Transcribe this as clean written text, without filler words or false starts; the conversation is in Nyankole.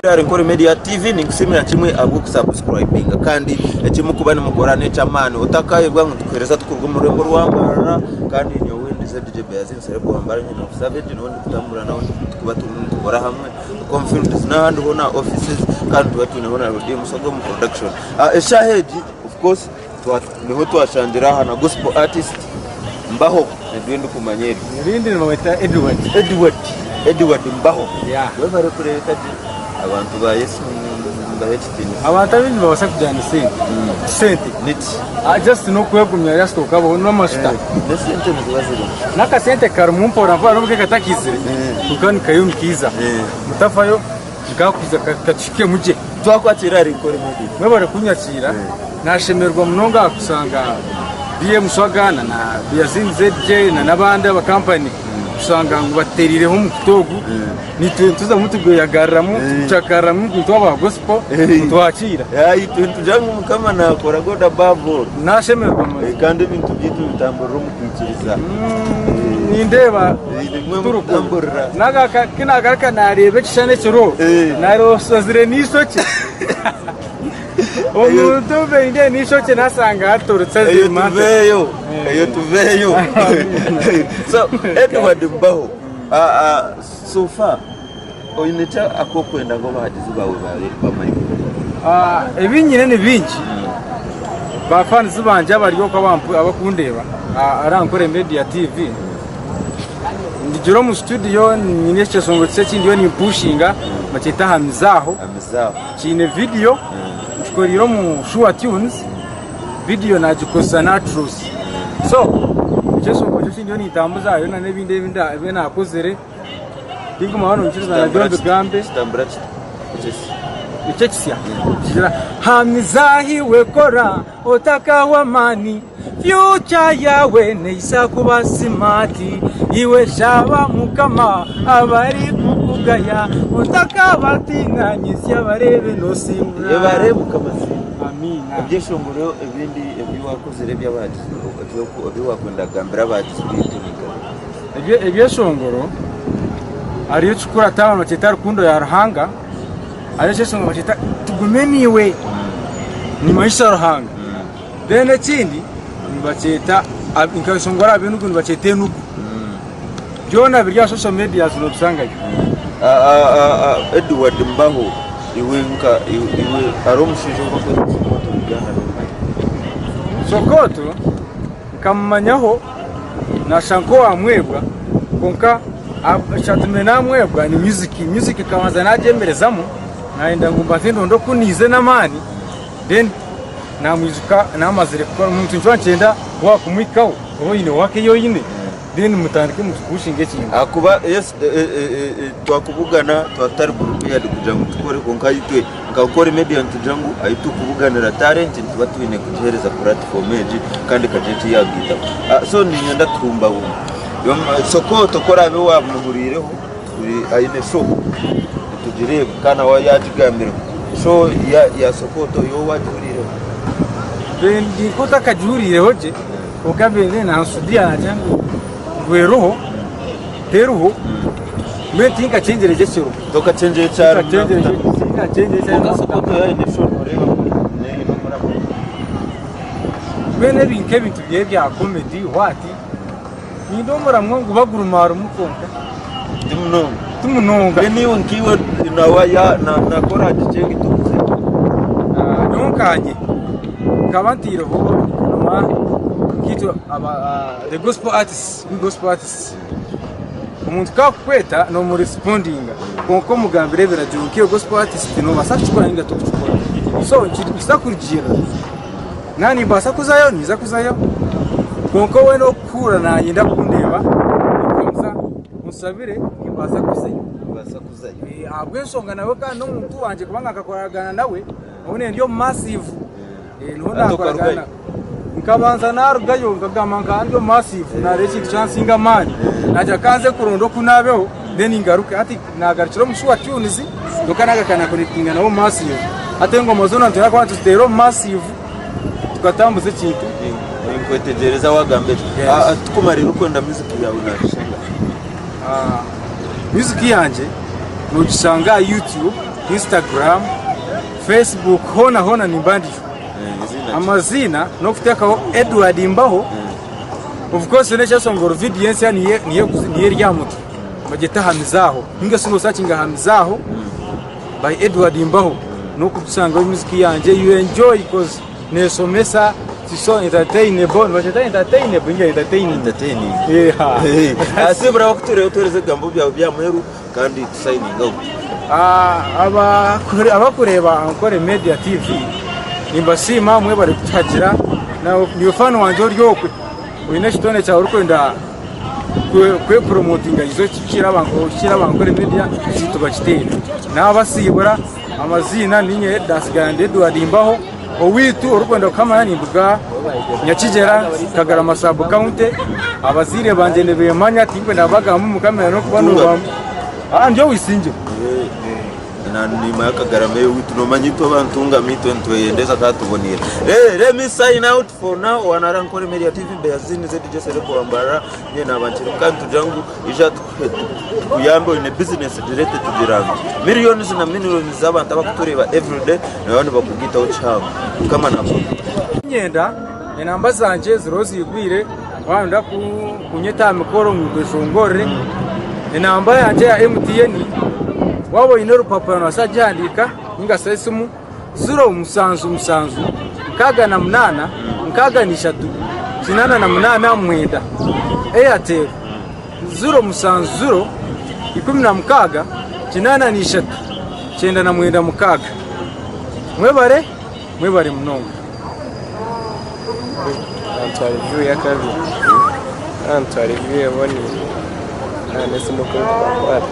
Ahari Nkore Media TV ninkusiimira kimwe ahabw'okusubscribinga kandi eki murikuba nimukora n'eky'amaani. Otakaayebwa ngu nitukuheereza tukuruga omu rurembo rwa Mbarara kandi nyowe ndi ZJ Beazi Nsereko wa Mbara nyine of Savage niwe ndikutambura nawe tukuba turimu nitukora hamwe Confields n'ahandi hoona offices kandi tuba twineho na Roddy Musoga omu production. Eshaaha egi of course niho twashangire aha na gospel artist Mbaho niryo ndikumanya eryo. Erindi nibamweta Edward. Edward, Edward Mbaho. Yeah. Webare kureebeka gye. Abantu ba Yesu mbahe ekitiinisa. Abantu abaingi nibabaasa kugira ni sente. Sente. Niki? Ah, just n'okwegumya just okabaho n'amashuta. N'esente niziba zirimu. N'akasente karimu mpora mpora n'obu katakizire. Kwonka nikayo nikiiza. Mutafayo nikakuza katuhikemu gye. Twakwakira ahari Nkore Media. Mwebare kunyakiira. Nashemererwa munonga aha kushanga BM Swaga na na Biazin ZJ na n'abandi aba kampani kushanga ngu batereireho omukutu ogu nitwe nituzamu tugweyagariramu tugucakariramu nitwe aba gospel nitwakiira. Itwe nitugira ngu Mukama nakora God above all. Nashemererwa mazima. Kandi ebintu byaitu bitamburira omu kwikiriza. Nindeeba Nimwe mukutamburira. Kinagaruka nareeba ekishushani ekiriho nareeba oshazire n'eishokye. Omuntu obaire n'eishokye nasanga hatorotse Eyo azirima ati. tuveeyo, eyo tuveeyo. So Edward Mbaho, ah, ah, so far oine ki ak'okwenda ngu abahagizi baawe babe bamanye? Ah, ebi nyine ni bingi ba fans bangye abari okwo abampu- abakundeeba ah, ara Nkore Media TV ndigire omu studio nyine ekyeshongoro kisya eki ndiyo nimpushinga bakyeta Hamizaho Hamizaho. Kiine vidiyo nkikoreire omu Sure Tunes, vidiyo nagikozesa Naturals. So ekyeshongoro nikyo kindiyo nintambuza hariyo nana ebindi ebi nakozire tinkumanya waaba nonkiriza nabyo mbigambe. Kitambura kita? Ekyo Nikyo ekisya kigira hamiza iwe kora Otakahwa amaani, future yaawe neija kuba smart Iwe shaba mukama abari kukugaya otakabatiina nyensya bareebe nosingura. Yebare mukama asiimwe. Amiina. Ebyeshongoro ebindi ebi wakozire eby'abahagizi ebi wakwenda kugambira abahagizi baitu ninka Ebye ebyeshongoro hariyo ekikukurata abantu nibakyeta rukundo ya Ruhanga. Hariho ekyeshongoro nibakyeta tugume naiwe nimanyisa Ruhanga. Then ekindi nibakyeta nkeshongoro aha b'enugu nibakyeta enugu. Byona biri aha social medias nobisangayo. Edward Mbaho iwe nka iwe hariho omushaija ou barikweta Sokoto Uganda nomumanya? Sokoto Nkamumanyaho nashusha nk'owamwebwa kwonka ekyatumire namwebwa ni music. Music nkabanza nagyemerezamu nayenda ngu mbanze ndonde oku niize n'amaani then namwijuka namazire kukora. Omuntu nikyo nikyenda wakumuhikaho oba oine work ei oine then mutandike mupushinge ekintu. Ahakuba yes twakubugana twaba tutari prepared kugira ngu tukore kwonka itwe Nka Nkore Media nitugira ngu ahu turikubuganira talent nituba twine kugiheereza platform egi kandi ekagira eki yagaitaho. So niinyenda tuhumbahumbe. Sokoto ku oraabe waamuhuriireho aine show nitugireeba kandi nawe yaagigambireho. Show ya Sokoto iwe waagihuriireho? Ndi nk'otakagihuriireho gye kwonka mbaire nanshudiya naagira ngu eriho teriho mbwenu tinkakyengyere gye ekiro. Tokakyengyere kyaro Kwonka Sokoto yo aine show noreeba ngu neyo eine omurabyo. Mbwenu ebi nk'ebintu bye bya comedy what nindeeba omuramwa ngu bagurumarumu kwonka Ti munonga. ti munonga. Mbwenu iwe nkaiwe nawe nakora aha kikyenge tokuzimu. Nyowe nkanye nkaba ntaireho enyima nkaitwe aba the gospel artists, we gospel artists. Omuntu ku akukweta nomuresipondinga kwonka omugambira ebiragiro nk'iwe gospel artist nobaasa kukikora ninga tokukikora. So nikiza kurugiirira naaba nimbaasa kuzayo ninza kuzayo kwonka weena orikuhurira nayenda kundeeba ninkuramutsa onsabire nimbaasa kuzayo. Ahabw'enshonga nawe kandi n'omuntu wangye kubanga nkakoragana nawe Mbwenu ndi omu massive niho nakoragana nkabanza narugayo nkagamba nkaba ndi omu massive nareeba ekintu kyansinga amaani nagira kanze kuronda oku nabeho then ngaruke hati nagarukira omu sure tunes kwonka nagaruka na connectinga nabo omu massive hati engoma zoona nitwenda kuba nituziteera omu massive tukatambuza ekintu. Ninkwetegyereza wagamba ekyo. Yes. Tukumarire okwenda music yawe nagishanga. Music yangye nogishanga aha YouTube. Instagram, Facebook hoona hoona nimba ndiyo. Amaziina n'okuteekaho Edward Mbaho. Of course n'ekyeshongoro vidiyo ensya niyo niyo niyo eri aha mutwe bagyete Hamizaaho ninga shi nosakinga Hamizaaho by Edward Mbaho n'okugisangaho music yangye you enjoy coz neshomesa it's so entertainable nibakyeta entertainable ninga entertaining Entertaining. Yeah. Asibura abakutureeba otuhereze ebigambo byawe bya muheru kandi tu signing out. Abakureeba Ankole Media TV nimbasiima mwebare kutuhagira niiwe faani wangye ori okwe oine ekitone kyawe orikwenda kwepuromotinga iza okikire Abankole Media ekintu bakiteere. Nabasiibura amaziina niinye Dasigara ndi Edward Mbaho owaitu orikwenda kuhamanya nimbuga Nyakigyera Kagarama sub county abazaire bangye nibemanya tinkwenda kubagamba omu kamera n'okuba ndi ow'eisingiro. Niima y'akagarama ey'owaitu noomanya itwe abantungami itwe nitweyendeza kandi tuboneire. Hey, let me sign out for now. Wano ari Ankole Media TV Beyazini ZDJ Celeb wa Mbarara. Nyine naaba nkiri kandi tugira ngu ija tukuyambe oine business gireete tugira ngu millions na millions z'abantu abakutureeba everyday nibaba nibakugaitaho kihango. Mukama nakuhe. Nyenda enamba zangye ziriho ziigwire waaba noyenda kunyeta aha mikoro ngu nkweshongorere enamba yangye ya MTN waaba oine orupapura noobaasa kugihandiika ninga shi esimu ziro mushanju mushanju 68 63 88 9 Airtel ziro mushanju ziro 16 83 96 Mwebare mwebare munonga. Antwara view y'akabi, antwara view eboniire, nane esimu oku erikubakwata.